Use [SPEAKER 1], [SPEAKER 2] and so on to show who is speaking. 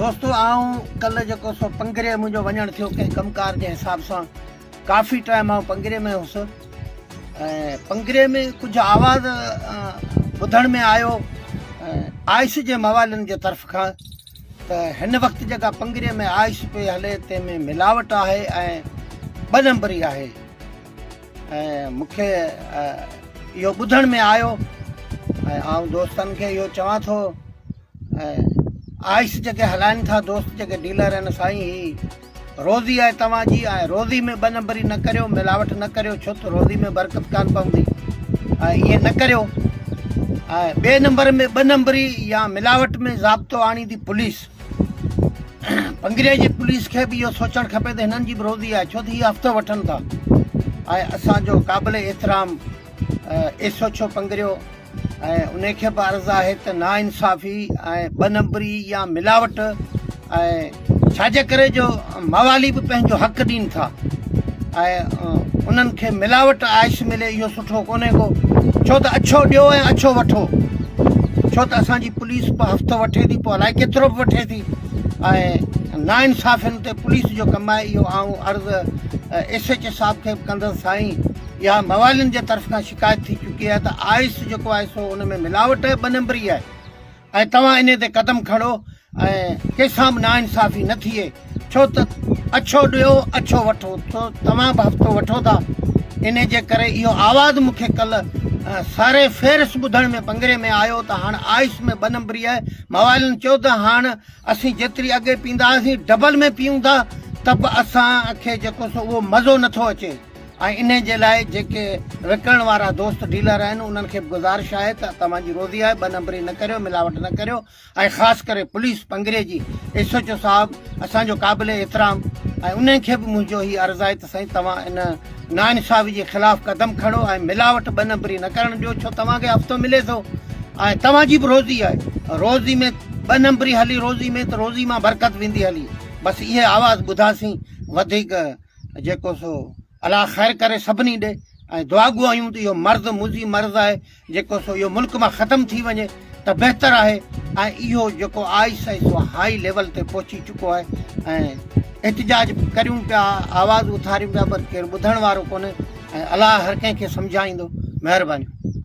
[SPEAKER 1] دوستو آئون ڪلهه جيڪو سو پنگري منهنجو وڃڻ ٿيو ڪنهن ڪم ڪار جي حساب سان ڪافي ٽائيم آئون پنگري ۾ هوس ۽ پنگري ۾ ڪجهه آواز ٻڌڻ ۾ آيو آئس جي موالين جي طرف کان ته هن وقت جيڪا پنگري ۾ آئس پئي هلي تنهن ۾ ملاوٽ آهي ۽ ٻه نمبري آهي ۽ مون کي اهو ٻڌڻ ۾ آيو ۽ آئون دوستن کي اهو چوان ٿو ۽ آئس جيڪي هلائن ٿا دوست جيڪي ڊيلر آهن سائين هي روزي آهي توهان جي ۽ روزي ۾ ٻه نمبري نه ڪريو ملاوٽ نه ڪريو ڇو ته روزي ۾ برڪت ڪان پوندي ۽ ائين نه ڪريو ۽ ٻئي نمبر ۾ ٻه نمبري يا ملاوٽ ۾ ضابطو آڻيندي پوليس پنگري جي پوليس کي به اهو سوچڻ کپي ته هنن جي به روزي آهي ڇو ته هي هفتو وٺن ٿا ۽ اسان جو قابل احترام ايس ايڇ او پنگريو ۽ ان کي به عرض آهي ته نا انصافي ۽ ٻه نمبري يا ملاوٽ ۽ ڇاجي ڪري جو موالي به پنهنجو حق ڏين ٿا ۽ انهن کي ملاوٽ آئس ملي اهو سٺو ڪونهي ڪو ڇو ته اڇو ڏيو ۽ اڇو وٺو ڇو ته اسان جي پوليس به هفتو وٺي ٿي پوء الائي ڪيترو به وٺي ٿي ۽ ناانصافين تي پوليس جو ڪم آهي اهو آئون عرض ايس ايچ اي صاحب کي به ڪندس سائين اها موالين جي طرف کان شڪايت ٿي چڪي آهي ته آئس جيڪو آهي سو ان ۾ ملاوٽ ٻه نمبري آهي ۽ توهان انهي تي قدم کڻو ۽ ڪنهن سان به ناانصافي نه ٿئي ڇو ته اڇو ڏيو اڇو وٺو ڇو توهان به هفتو وٺو ٿا انهي جي ڪري اهو آواز مون کي ڪلهه ساري فهرست ٻڌڻ ۾ پنگري ۾ آيو ته هاڻ آئس ۾ ٻه نمبري آهي موالين چيو ته هاڻ اسين جيتري اڳي پيندا هئاسين ڊبل ۾ پيون ٿا ته به اسان کي جيڪو سو اهو مزو نٿو اچي. ۽ انهي جي لاء جيڪي وڪڻڻ وارا دوست ڊيلر آهن انهن کي به گذارش آهي ته توهان جي روزي آهي ٻه نمبري نه ڪريو ملاوٽ نه ڪريو ۽ خاص ڪري پوليس پنگري جي ايس ايڇ او صاحب اسان جو قابل احترام ۽ انهي کي به منهنجو هي عرض آهي ته سائين توهان ان ناانصافي جي خلاف قدم کڻو ۽ ملاوٽ ٻه نمبري نه ڪرڻ ڏيو ڇو توهان کي هفتو ملي ٿو ۽ توهان جي به روزي آهي روزي ۾ ٻه نمبري هلي روزي ۾ ته روزي مان برڪت ويندي هلي بس اهي آواز ٻڌاسين وڌيڪ جيڪو سو الله خير ڪري سڀني ڏي ۽ دعاگو آهيون ته اهو مرض موذي مرض آهي جيڪو سو اهو ملڪ مان ختم ٿي وڃي ته بهتر آهي ۽ اهو جيڪو آئس آهي سو هائي ليول تي پهچي چڪو آهي ۽ احتجاج ڪريون پيا آواز اٿاريون پيا پر ڪير ٻڌڻ وارو ڪونهي ۽ الله هر ڪنهن کي سمجهائيندو مهرباني.